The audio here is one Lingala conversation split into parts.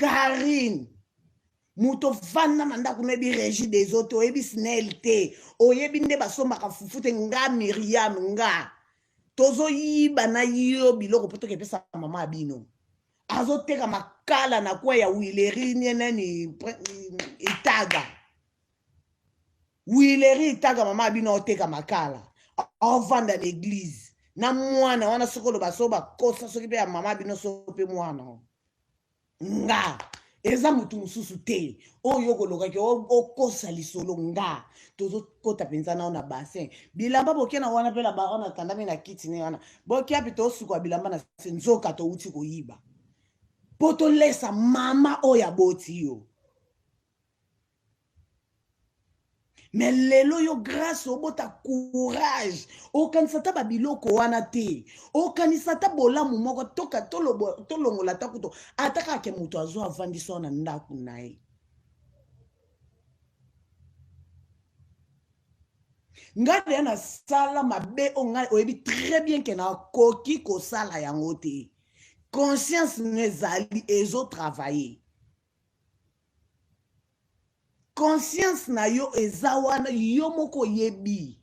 Karine moto ovanda na ndako noyebi régie des eaux te, oyebi SNEL te, oyebi nde basombaka fufu te. Nga Miriam, nga tozoyiba na yo biloko mpo tokepesa mama ya bino azoteka makala na kwa ya wileri nie nani itaga wileri itaga, mama ya bino aoteka makala, aovanda na eglise na mwana wana. Soki oloba so bakosa, soki mpe ya mama ya bino, so mpe mwana nga eza motu mosusu te oyo okolokaki okosa lisolo. Nga tozokota mpenza nao na bassin bilamba boke na wana mpe na baron atandami na kiti ne wana boke api tosuka bilamba na se, nzoka touti koyiba mpo tolesa mama oyo aboti yo. Me lelo yo Grâce obota courage, okanisa ata babiloko wana te, okanisa ata bolamu moko tolongola ata kuto ata kaka ke moto azwa avandisa na ndako na ye. Ngai deya nasala mabe oyo ngai oyebi très bien ke nakoki kosala yango te. Conscience no ezali ezotravaille, conscience na yo eza wana, yo moko oyebi.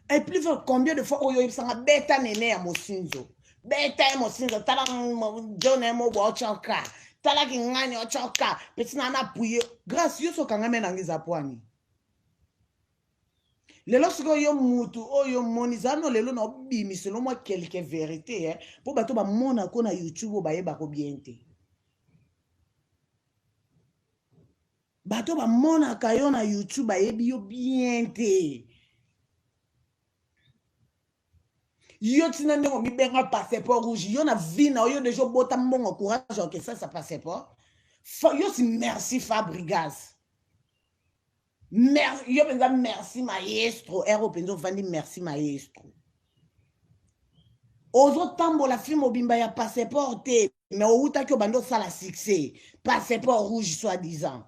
Et plus combien de fois oyo oyebisanga beta nene ya mosinzo, beta ye mosinzo, tala John ye mobwa otyoka, talaki ngani otyoka peti na na apuye. Grâce yo so okangami nanga eza pwani lelo. Sikoyo yo mutu oyo omoni zano lelo na obimiselo mwa quelque vérité eh, mpo bato bamonako na YouTube oyo bayebako bien te. Bato bamonaka yo na YouTube bayebi yo bien te. Yo ntina ndenge omibenga passeport rouge, yo na vie na yo deja obota mbongo, courage okesasa passeport yo si. Merci Fabrigas, yo mpenza merci maestro. Ere oyo mpenza ovandi, merci maestro. Ozotambola fi mobimba ya passeport te, mais owutaki obandi osala succès passeport rouge soi disant.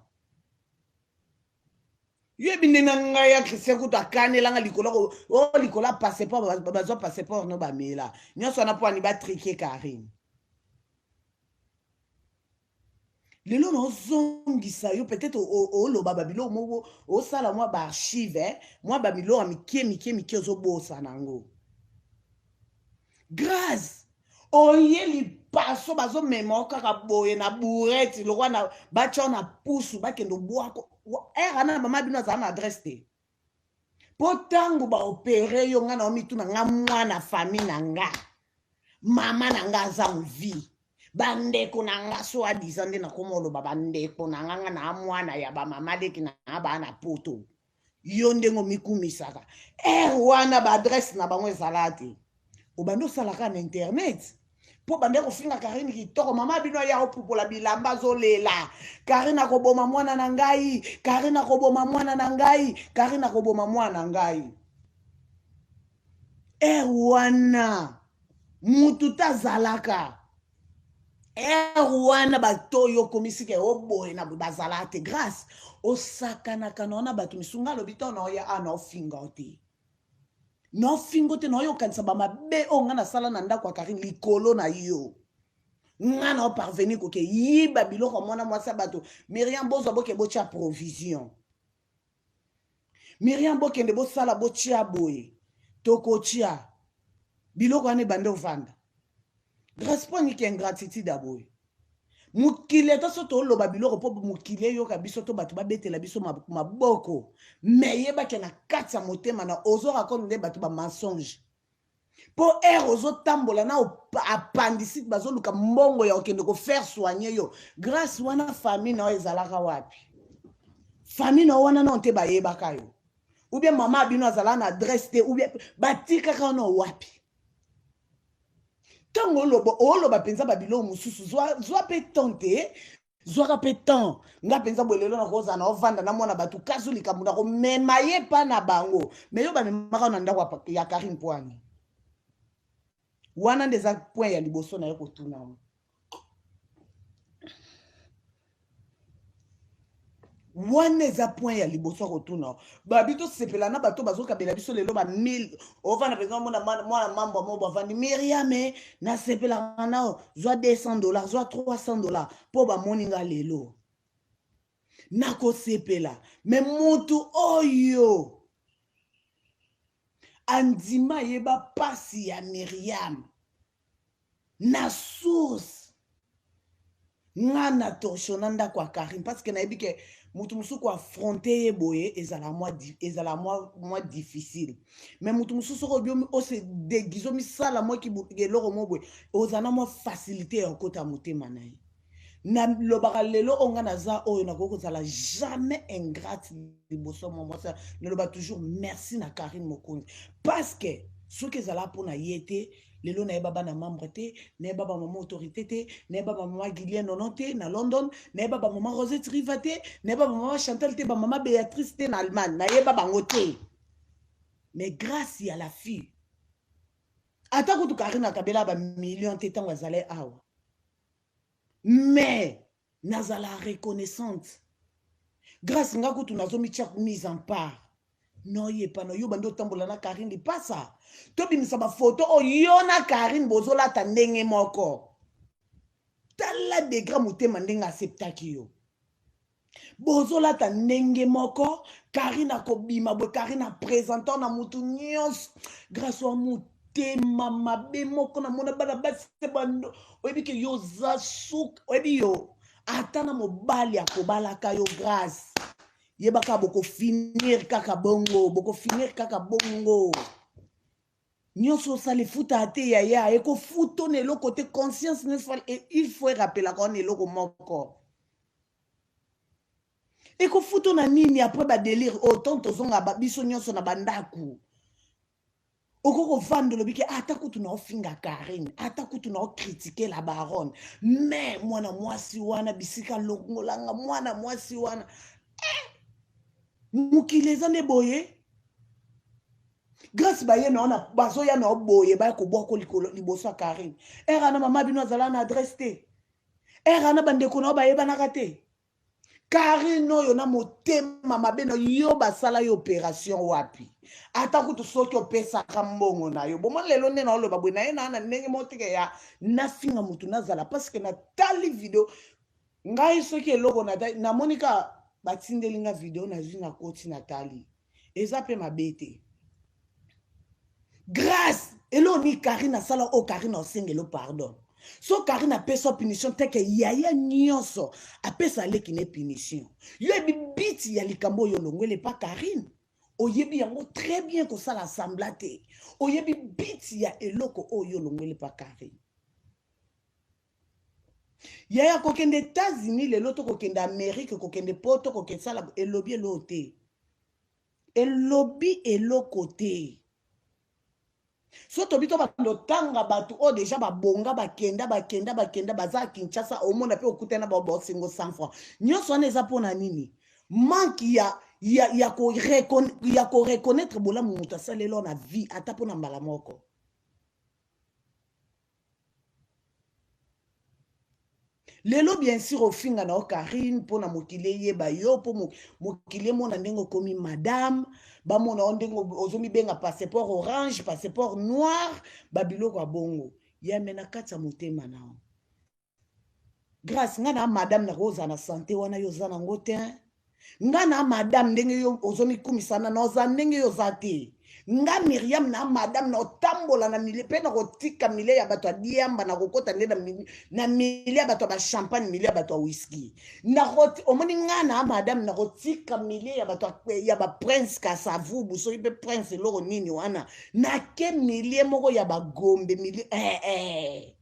Yoyebi nde na ngai ya Christian kutu akanelanga likolo o likolo ya passeport, bazwa passeport no bamela nyonso wana mpo ani batrike Karine. Lelo naozongisa yo peut-être oloba babiloko moko, osala mwa baarchive, eh? Mwa babiloko ya mike mike mike ozobosana yango. Grâce oye lipaso bazomema yo kaka boye na bourrette lokwa na batya na pusu bakende obwako ere wana. Mama bino azala na adresse te mpo ntango baopere yo, ngai na omituna nga mwana famille na nga, mama na nga aza movi, bandeko na nga so adisa nde nakoma oloba bandeko na nga, nga na mwana ya bamama leki na baa na poto. Yo ndenge omikumisaka ere wana, baadresse na bango ezala te. Obandi osalaka na internet mpo bande kofinga Karine kitoko. Mama bino aya opupola bilamba, azolela Karine akoboma mwana na ngai, Karine akoboma mwana na ngai, Karine akoboma mwana na ngai. Ere wana mutu te azalaka ere wana, bato oyo okomisika oboye na bazala te. Grâce osakanaka na wana bato misunga alobi to na oya a na ofinga o te, naofingo te, naoyokanisa bamabe oyo ngai nasala na ndako ya Karine likolo na yo. Ngai na oparvenir koke yiba biloko ya mwana mwasi ya bato. Miriam, bozwa boke botya provision. Miriam, bokende bosala botya boye, tokotya biloko wana ebande ovanda. Grâce, mpo niki ingratitude ya boye? Mokili ata so toloba biloko mpo mokili eyoka biso to bato babetela biso maboko, me yebake na kati ya motema na ozo raconte nde bato bamensonge mpo ere ozotambola na appendicite, bazoluka mbongo ya kokende kofaire soigne yo. Grâce wana famille na yo ezalaka wapi? Famille na yo wana nao te bayebaka yo, ou bien mama bino azala na adresse te, ou bien batikaka wana wapi? Ntango oloba, oloba mpenza babiloko mosusu, zwa mpe temps te, zwaka mpe temps. Nga mpenza boye lelo nakozala na ovanda na mwana bato kazu likambo na komema ye mpa na bango, me yo bamemaka na ndako ya Karine Pwani wana nde eza point ya liboso na ye kotuna Wana eza point ya liboso ya kotuna. Babi tosepela na bato bazokabela biso lelo ba 1000. Ovanda mpenza omona mwana mambo moko bavandi Miriame, nasepelaka nao, zwa $200, zwa $300 mpo bamoni nga lelo. Nakosepela. Me mutu oyo andima ayeba pasi ya Miriam na source nga na torchona ndako ya Karine parce que nayebi ke moto mosusu ko affronter ye boye ezala mwa ezala mwa mwa difficile, mais moto mosusu soki obi ose déguise omisala mwa eloko moko boye ozala na mwa facilité ya kokota motema na ye. Nalobaka lelo oyo nga naza oyo nakoki kozala jamais ingrate liboso mwa mwasi. Naloba toujours merci na Karine Mokonzi parce que soki ezala mpona ye te, lelo nayeba bana membre te, nayeba bamama autorité te, nayeba bamama Gilien Nono te na London, nayeba bamama Rosette Riva te, nayeba bamama Chantal te, bamama Béatrice te na Allemagne, nayeba bango te. Mais grâce ya la fille, ata kutu Karine akabela bamillion te ntango azalai awa, mais nazala reconnaissante. Grâce nga kutu nazomitia mise en part noyepa na yo bandi otambola na Karine lipasa, tobimisa bafoto oyo yo na Karine bozolata ndenge moko. Tala degra motema ndenge aseptaki yo, bozolata ndenge moko. Karine akobima boye, Karine apresentant na mutu nyonso. Grâce wa motema mabe moko namona bana basi bando, oyebi ke yo oza suka, oyebi yo ata na mobali akobalaka yo. Grâce, yebaka bokofinir kaka bongo, bokofinir kaka bongo. Nyonso osala efuta te yaya, ekofuta na eloko te. Conscience il faut erapelaka wana eloko moko ekofuta na nini après badelire oyo ntango tozonga biso nyonso na bandako. Okoki kovanda olobi ke ata kutu na ofinga Karine, ata kutu na okritike la baronne, mais mwana mwasi wana bisika longolanga mwana mwasi wana eh! Mokili eza nde boye. Grâce baye na wana bazoya na boye, baya kobwako likolo liboso ya Karine. Era na mama bino azala na adresse te, era na bandeko na yo bayebanaka te. Karine oyo na motema mabe na yo, basala yo opération wapi? Ata kutu soki opesaka mbongo na yo bomoni lelo nde naoloba boye na ye na na ndenge moko teke ya nafinga motu nazala parce que natali video ngai soki eloko namoni ka batindeli nga video, nazwi nakoti natali, eza mpe mabe te. Grâce eloko nini Karine asala oyo Karine osengelo pardon? So Karine apesa punition teke yaya nyonso apesa aleki ne punition. Yo yebi biti ya likambo oyo olongwele pa Karine, oyebi yango très bien, kosala sembla te. Oyebi biti ya eloko oyo olongwele pa Karine. Yaya, kokende États-Unis lelo to kokende Amérique, kokende Poto, kokende sala elobi eloko te, elobi eloko te. So tobi to bando otanga bato oyo deja babonga, bakenda bakenda bakenda, baza ya Kinshasa, omona mpe okutana bao baosengo 100 francs. Nyonso wana eza mpona nini? Manque ya koreconnaitre bolamu moto asaleli na vie ata mpona mbala moko. Lelo bien sûr ofinga na yo Karine mpona mokili eyeba yo, mpo mokili emona ndenge okomi madame, bamona yo ndenge ozomibenga passeport orange, passeport noir, babiloko ya bongo. Yame na kati ya motema na yo, Grâce, nga na madame nakozala na sante wana yo oza nango te. Nga na madame ndenge yo ozomikumisa na oza ndenge yo oza te. Nga Miriam na madame na otambola na milie mpe nakotika milie ya bato ya diamba, nakokota nde na milie ya bato ya bachampagne, milie ya bato ya whisky. Omoni nga na madame nakotika milie ya bato ya baprince Kasavubu, soki mpe prince eloko nini wana, nake milie moko ya bagombe milie eh, eh.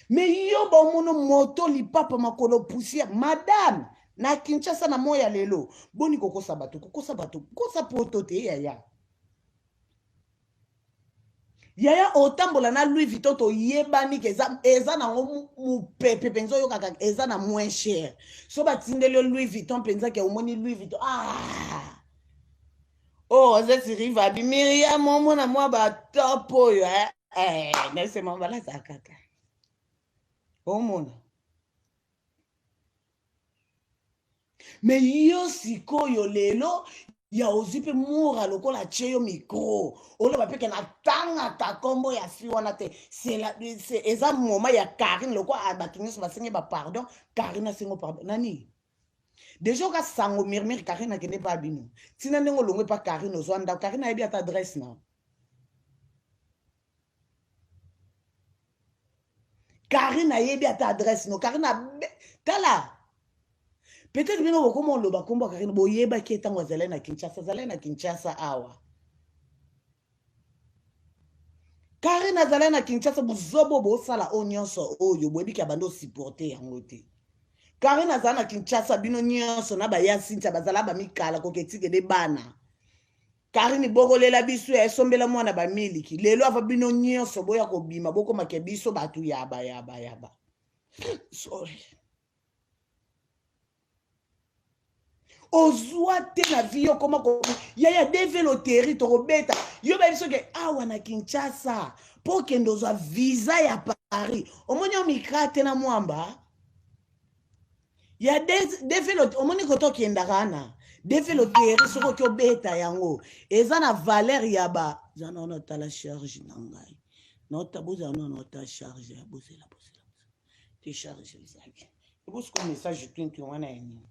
Me yo baomono moto lipapa makolo poussière madame na Kinshasa na moya lelo. Boni kokosa bato, kokosa bato, kosa poto te yaya. Yaya otambola na Louis Vuitton, toyebani ke eza, eza nango mopepe mpenza, oyokaka eza na moins cher. So batindeli yo Louis Vuitton mpenza ke omoni Louis Vuitton, ah oh, oza siriva abi Miriam, omona mwa batop oyo eh? Eh, nasema balazaka kaka omona. Me yo sikoyo lelo ya ozwi mpe mura lokola atie yo micro oloba mpe ke natangaka nkombo ya fi wana te. Eza moment ya Karine lokola bato nyonso basenge bapardon. Karine asengo pardon nani deja oka sango murmure Karine akende mpa bino ntina ndenge olongwe mpa Karine ozwa ndako. Karine ayebi ata adresse na Karine, ayebi ata adresse no Karine. Tala, peut-être bino bokoma oloba nkombo ya Karine, boyebaki ye ntango azalaki na Kinshasa. Azalaki na Kinshasa awa, Karine azalaki na Kinshasa. Buzobo bosala oyo nyonso oyo boyebiki ya bando osupporte yango te. Karine azala na Kinshasa, bino nyonso na baya Sintia bazala bamikala koketikede bana Karine bokolela biso ya esombela mwana bamiliki. Lelo ava bino nyonso boya kobima bokomake biso bato yaba yaba yaba. Sorry, ozwa te na vie okoma ko yaya dv loterie tokobeta yo bayebi soki awa na Kinshasa mpo okende ozwa visa ya Paris omoni yo mikra te na mwamba ya dv loterie. Omoni koto okendaka wana dv loterie, soki oki obeta yango eza na valeur ya ba za na wana. Otala charge na ngai naota bozala na naota charge ya bozela bozela te charge ezali ebosiko message twinti wana ya nini.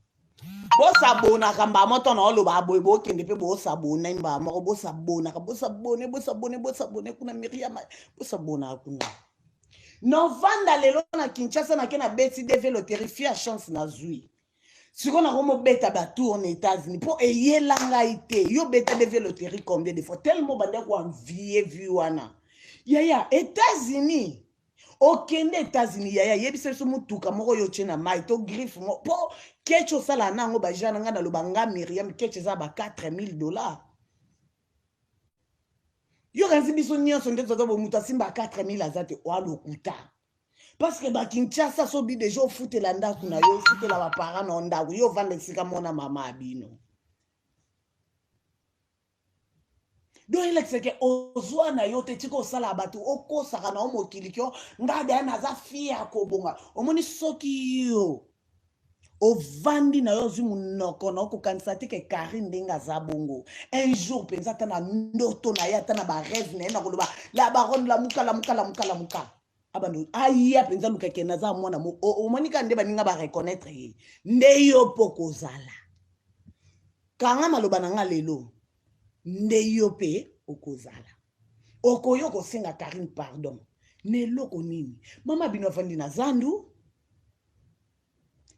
Bosabonaka mbala moko na oloba boye, bokende mpe bosabone mbala moko. Bosabonaka, bosabone, bosabone, bosabone kuna. Miriam, bosabonaka kuna. Novanda lelo na Kinshasa, nake na beti DV loterie fia chance nazwi. Sikoyo nakomobeta batour na États-Unis mpo eyela ngai te. Yo beta DV loterie combien de fois? Tellement banda koenvie vi wana yaya États-Unis. Okende États-Unis yaya, yebisa biso motuka moko yo otie na mai to griffe moko mpo ketch osala na yango baja na ngai. Naloba nga Miriam, ketch eza ba 4000 $. Yo kanisi biso nyonso nde toza bo moto asimba 4000 aza te? Oa lokuta, parce que bakinshasa sobi deja ofutela ndako na yo, ofutela baparent na yo ndako, yo ovanda esika mona mama ya bino. Donc elakisaka ozwa na yo te. Tika osala bato okosaka na yo mokili kio nga daya naza fille ya kobonga. Omoni soki yo ovandi na yo ozwi monoko na okokanisa te ke Karine ndenge aza bongo un jour mpenza ata na ndoto na ye, ata na barêve na ye, na koloba la baronne lamuka, lamuka, lamuka, lamuka, abando aya mpenza lukake naza mwana. Omoni kaka nde baninga bareconnaître ye nde yo mpo kozala kanga maloba na nga lelo nde yo mpe okozala okoyo kosenga Karine pardon na eloko nini. Mama bino avandi na zandu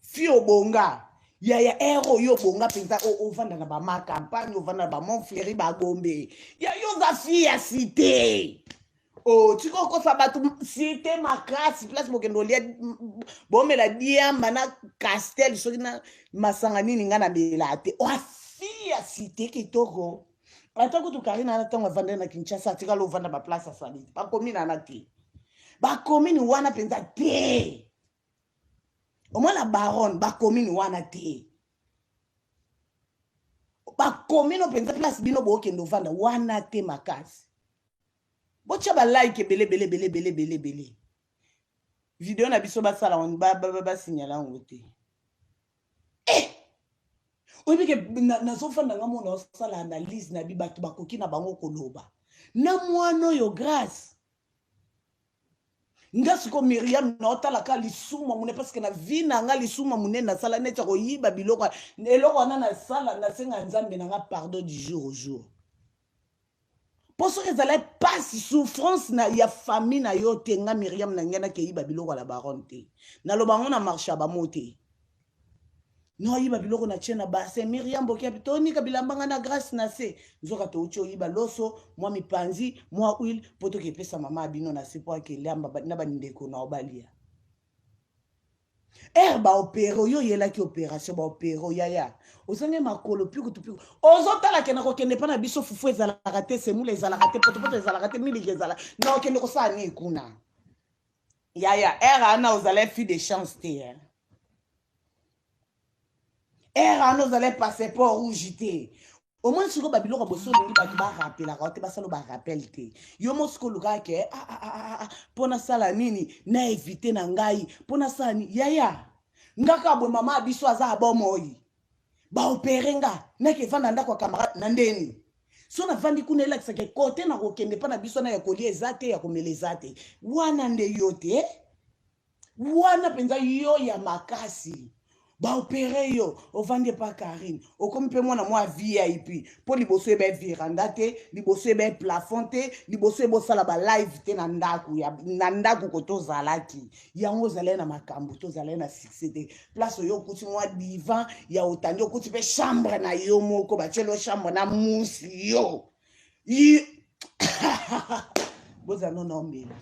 fi obonga yaya ere oyo obonga mpenza, ovanda na bama campagne, ovanda na baMont-Fleury, bagombe ya yo oza fi ya cité. O tika okosa bato. Cité makasi, place bokende olia bomela diamba na castel soki na masanga nini, ngai namela te. Oafi ya cité kitoko. Ata kutu Karine ana ntango avandaki na Kinshasa, atikala ovanda baplace asali te, bakomine ana te, bakomine wana mpenza te. Omona baronne, bakomine wana te, bakomine mpenza place bino bookende ovanda wana te makasi. Botya balike ebele ebele ebele ebele ebele ebele. Video na biso basala basignala yango te. Eh! Oyebi ke nazofanda nga mona osala analyse na bi bato bakoki na bango koloba na mwana oyo Grâce. Nga siko Miriam naotalaka lisumu ya monene, parce que na vie na nga lisumu ya monene nasala neti ya koyiba biloko eloko wana nasala, nasenga Nzambe na nga pardon du jour au jour. Mpo soki ezalaki mpasi, souffrance na ya famille na yo te, nga Miriam na ngai nakeyiba biloko ya la baronne te. Naloba yango na marche ya bamo te, noyiba biloko na tie na bassin. Miriam bokiapi tonika bilamba nga na Grâce na se nzoka touti oyiba loso mwa mipanzi mwa huile mpo tokepesa mama ya bino na se mpo akeliamba na bandeko na obalia ere baopere oyo oyelaki opération baopere oyaya ozangi makolo piku tu piku. Ozotala ke na kokende mpa na biso fufu ezalaka te, semula ezalaka te, potopoto ezalaka te, miliki ezalaka na okende kosala nini kuna yaya? Ere wana ozala fille de chance te, eh? Ere wana ozala passeport rouge te. Omoni sikoyo babiloko boso olingi bato barapelaka te, basala barappel te. Yo mo sikoyo olukaka ke ah, ah, ah, ah, mpo nasala nini na évite na ngai mpo nasala nini yaya. Ngaka boye mama ya biso aza ya bomoi. Baopere nga nake evanda ndako ya camarade na ndeni so navandi kuna elakisaka kote na kokende mpa na biso na ya kolia eza te ya komela eza te wana nde yo te wana mpenza yo ya makasi baopere yo ovandi epa karine okomi mpe mwana mwa vip mpo liboso ebe veranda te liboso ebe plafond te liboso ebosala balive te na ndako na ndako ko tozalaki yango ozalaki na makambo tozalaki na succès te place oyo okuti mwa divan ya otandi okuti mpe chambre na yo moko batieli yo chambre na musi yo bozala no naomela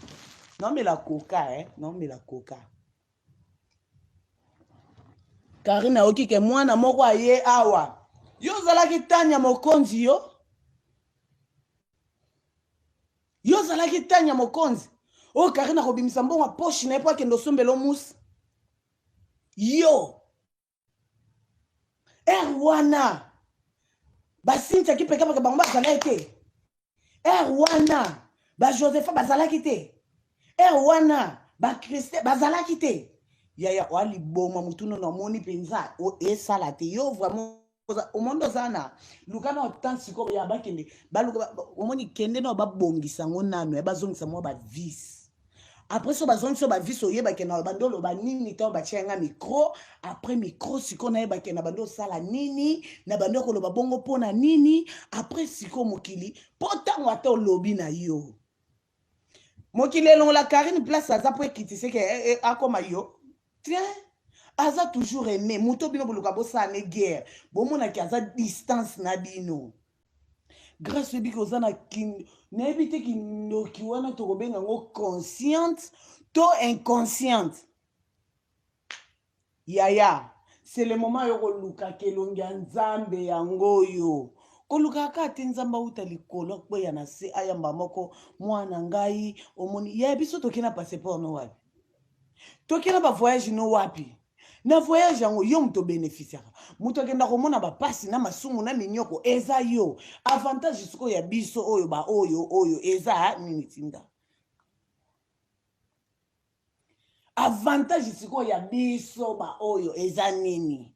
naomela koka eh? naomela koka karine ayoki ke mwana moko aye awa yo ozalaki tanya mokonzi yo yo ozalaki tanya mokonzi oyo karine akobimisa mbongo ya poshe na ye mpo akende osombela omusi yo ere wana basintiaki pekapeka bango bazalaki te ere wana bajosepha bazalaki te ere wana bakriste bazalaki te yaya oa liboma motuna na omoni mpenza esala te yo vraiment omoni oza na luka na otan sikoyo ya bakende baluka omoni kende na babongisa yango nano ya bazongisa mwa bavise après so bazongisi yo bavise oyebake na bandi oloba nini ntango batia nga micro après micro sikoyo nayebake na bandi osala nini na bandi koloba bongo mpo na nini après sikoyo mokili mpo ntango ata olobi na yo mokili elongola karine place aza mpo ekitiseke eh, eh, akoma yo te aza toujours aime moto bino boluka bosala ne guerre bomonaki aza distance na bino Grace oyebi ke oza na kin nayebi te kindoki wana tokobenga yango consciente to inconsciente yaya c'est le moment yo kolukaka elongi ya nzambe yango oyo kolukaka kaka te nzambe auta likolo akweya na se ayamba moko mwana ngai omoni yaya biso tokei na passeport no wapi tokei na bavoyage no wapi na voyage yango yo moto obeneficiaka moto akenda komona bapasi na masumu na minyoko eza yo avantage sikoyo ya biso oyo baoyo oyo eza nini tinda avantage sikoyo ya biso baoyo eza nini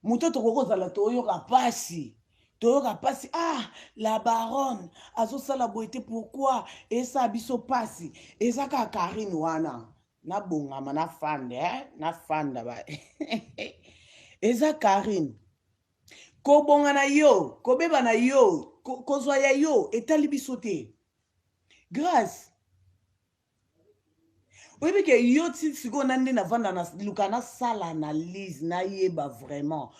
moto tokoki kozala toyoka mpasi toyoka mpasi ah la baronne azosala boye te pourquoi esala biso mpasi eza kaka karine wana nabongama nafanda eh? nafanda ba eza karine kobonga na yo kobeba na yo kozwa ya yo etali biso te grace oyebi ke yo ti sikoyo na nde navanda naluka nasala analyse nayeba vraiment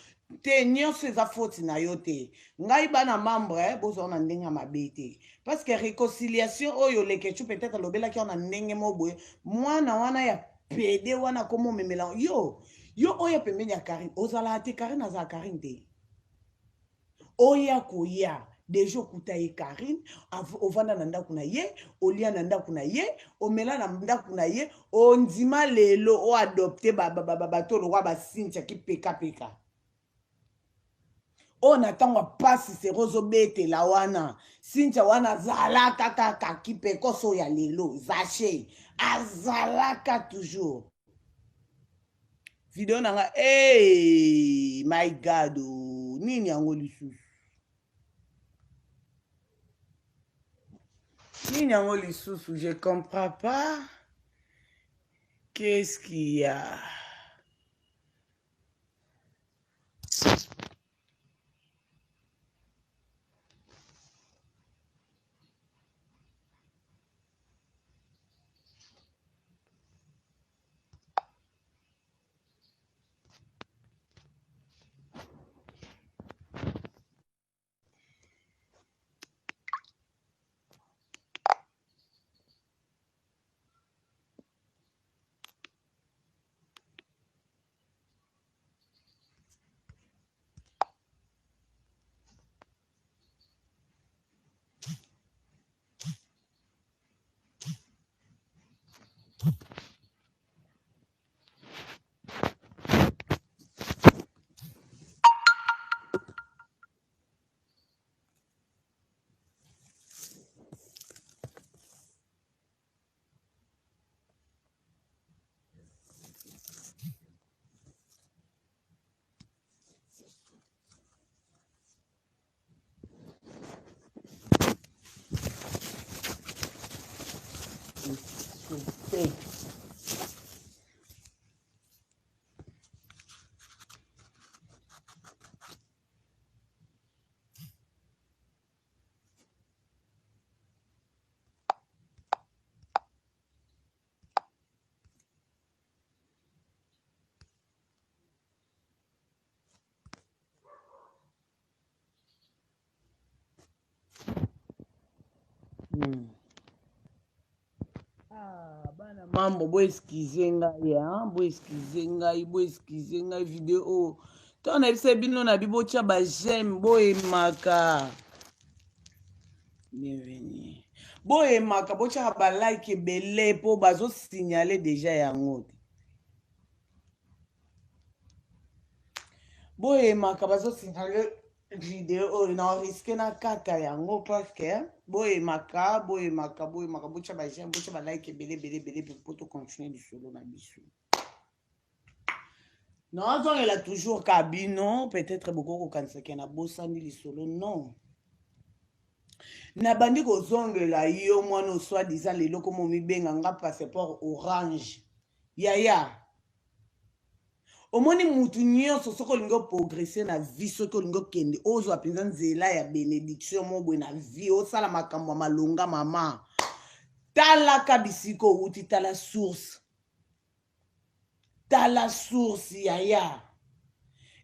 te nyonso eza foti na yo te ngai bana membre eh, bozwa na ndenge ya mabe te parce que réconciliation oyo lekechu peut-être alobelaki yango na ndenge moko boye mwana wana ya pede wana akoma omemela yo yo oyo pembeni ya karine ozalaka te karine azala karine te oya koya deja okuta ye karine ovanda na ndako na ye olia na ndako na ye omela na ndako na ye ondima lelo oadopte bato lokwa basintia kipekapeka oyo na ntango ya mpasi sero ozobetela wana sintia wana azalaka kaka kipekoso ya lelo zache azalaka toujours video na nga hey, my god oh, nini yango lisusu nini yango lisusu je comprends pas qu'est-ce qu'il y a Mambo bo excuse ngai hein, bo excuse ngai, bo excuse ngai video oyo. Ntango nayebisa bino na bi botya ba j'aime boyemaka. Bienvenue. Boyemaka botyaka ba like ebele mpo bazo signaler deja yango te. Boyemaka bazo signaler video oyo na risque na kata yango parce que boyemaka boyemaka boyemaka botya ba j'aime botya ba like ebele ebele ebele mpe mpo to continuer lisolo na biso. Nazongela toujours ka bino peut-être bokoki kokanisa ke nabosani lisolo non. Nabandi kozongela yo mwana osoi disant lelo koma omibenga nga passeport orange yaya omoni mutu nyonso soki olingi oprogresse na vie soki olingi okende ozwa mpenza nzela ya benediction mo boye na vie osala makambo ya malonga mama talaka bisika owuti tala source tala source yaya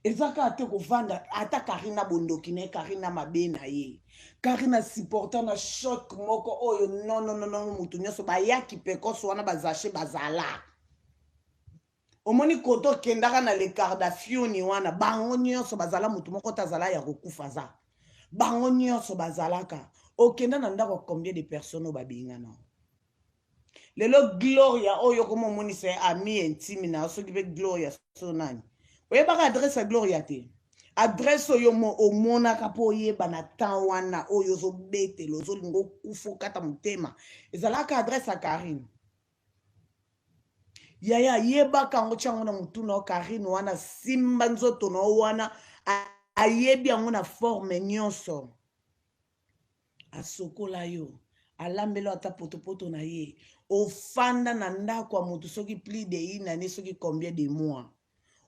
eza kaka te kovanda ata karina bondoki na ye karina mabe na ye karina supporter na choc moko oyo nononono motu nyonso bayaki pekos wana bazache bazala omoni koto okendaka na le cardafioni wana bango nyonso bazala motu moko te azala ya kokufa aza bango nyonso bazalaka okenda na ndako ya combien de personnes oyo babengana lelo gloria oyo okoma omonisa ye ami intime na yo soki mpe gloria so nani oyebaka adresse ya gloria te adresse oyo omonaka mpo oyeba na temps wana oyo ozobetela ozolinga okufa okata motema ezalaka adresse ya karine yaya yebaka yango tia yango na motu na yo karine wana simba nzoto na yo wana ayebi yango na forme nyonso asokola yo alambela ata potopoto na ye ofanda na ndako ya moto soki plus de une année soki combien de mois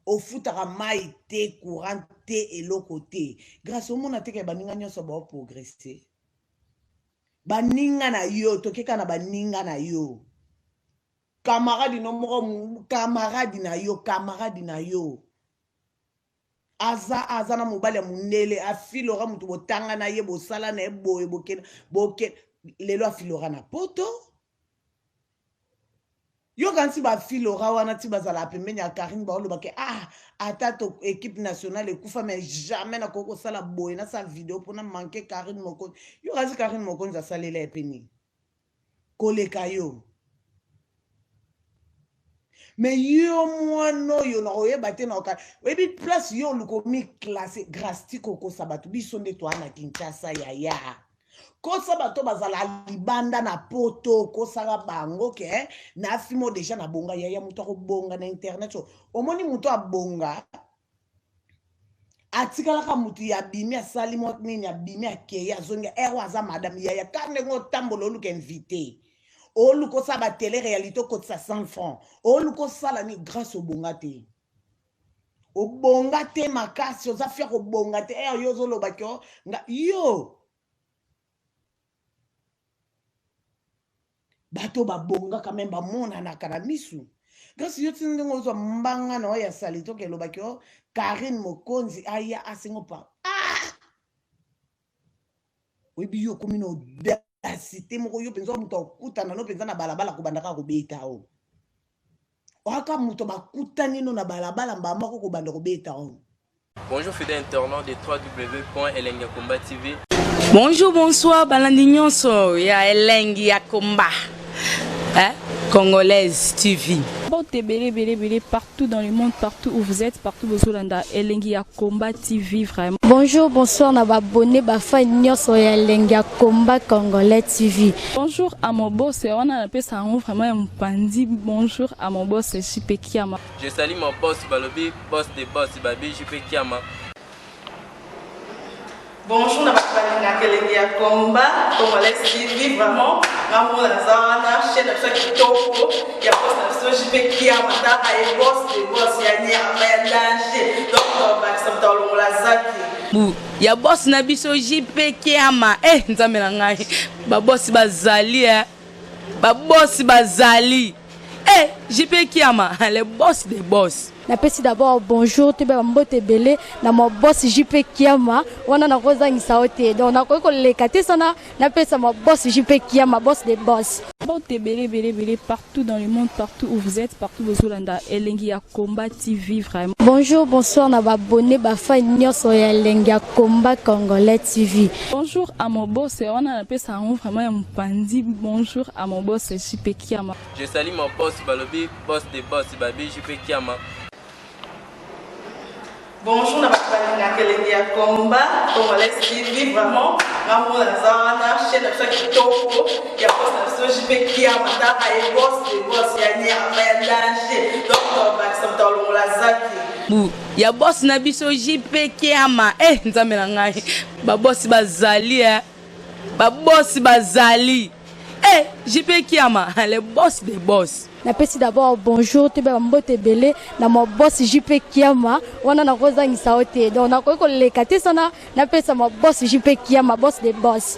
ofutaka mai te courant te eloko te grâce omona teke baninga nyonso baoprogresse baninga na yo tokeka na baninga na yo camarade no moko camarade na yo camarade na yo aza aza na mobali ya mundele afilora moto botanga na ye bosala na ye boye bokende boke lelo afilora na poto yokanisi bafilora wana ti bazala pembeni ya karine baoloba ke ah ata to équipe nationale ekufa mais jamais nakoki kosala boye nasala video mpona manke karine mokonzi yokanisi karine mokonzi asalela ye mpe nini koleka yo me yo mwana oyo nakoyeba te naoka oyebi place yo oluka omiklasse grace ti kokosa bato biso nde toa na kinshasa yaya kosa bato bazala libanda na poto kosaka bango ke na fimo deja na bonga yaya moto akobonga na internet omoni moto abonga atikalaka motu ya abimi asali mwa nini abimi akei azongi ero aza madame yaya ka ndenge otambola oluka invité oluka osala batele réalité okotisa 100 franc oluka osala ni grâce obonga te obonga te makasi oza fier kobonga te ere yo ozoloba ke nga yo bato babongaka meme bamonanaka na misu kasi yo ti ndenge ozwa mbanga na oyo ya salite oke elobaki o karine mokonzi aya asengo pa ah! oyebi yo okomi na audacité moko yo mpenza moto akutana no mpenza na balabala kobanda kaka kobeta o Oaka moto bakutani no na balabala mbala moko kobanda kobeta o. Bonjour fidèle internaute de www.elengiyakomba TV. Bonjour, bonsoir, balandi nyonso ya elengi ya komba. Hein? Congolaise TV. Mbote ebele ebele ebele partout dans le monde, partout où vous êtes, partout bozolanda elengi ya combat TV vraiment. Bonjour, bonsoir na ba abonné ba fan nyonso ya elengi ya combat congolais TV. Bonjour à mon boss, wana napesa yango vraiment ya mopanzi. Bonjour à mon boss JP Kiama. Je salue mon boss balobi boss de boss babi JP Kiama. Bonjour na bato balingaka elengi ya combat congolais TV vraiment nga moko naza wana chaîne na biso ya kitoko ya boss na biso JP Kiama tala ye boss de boss ya nyama ya danger donc bakisa moto alongola zaki bu ya boss na biso JP Kiama eh nzambe na ngai ba boss bazali eh ba boss bazali eh. JP Kiama, le boss des boss. Napesi d'abord bonjour, toyeba bambote ebele na ma boss JP Kiama. Wana nakozangisa yo te, donc nakoki koleka te sana napesa ma boss JP Kiama, boss de boss. Mbote ebele ebele ebele partout dans le monde, partout où vous êtes, partout bozolanda Elengi ya Combat TV vraiment. Bonjour, bonsoir na baabonnés, bafans nyonso ya Elengi ya Combat Congolais TV. Bonjour à mon boss, wana napesa yango vraiment ya mopanzi. Bonjour à mon boss JP Kiama. Je salue mon boss balobi, boss de boss babi, JP Kiama. Bonjour na bato balingaka Elengi ya Combat Congolais TV. Vraiment, ngamona naza wana, chaîne na biso ya kitoko ya boss na biso JP Kiama. Taka ye, boss de boss ya nyama ya danger. Donc tobakisa moto alongola zaki. Bu ya boss na biso JP Kiama. Eh, Nzambe na ngai, babosi bazali, eh, babosi bazali. Eh, JP Kiama, le boss des boss. Napesi d'abord bonjour, toyeba bambote ebele na ma boss JP Kiama. Wana nakozangisa yo te, donc nakoki koleka te sana napesa ma boss JP Kiama, boss de boss.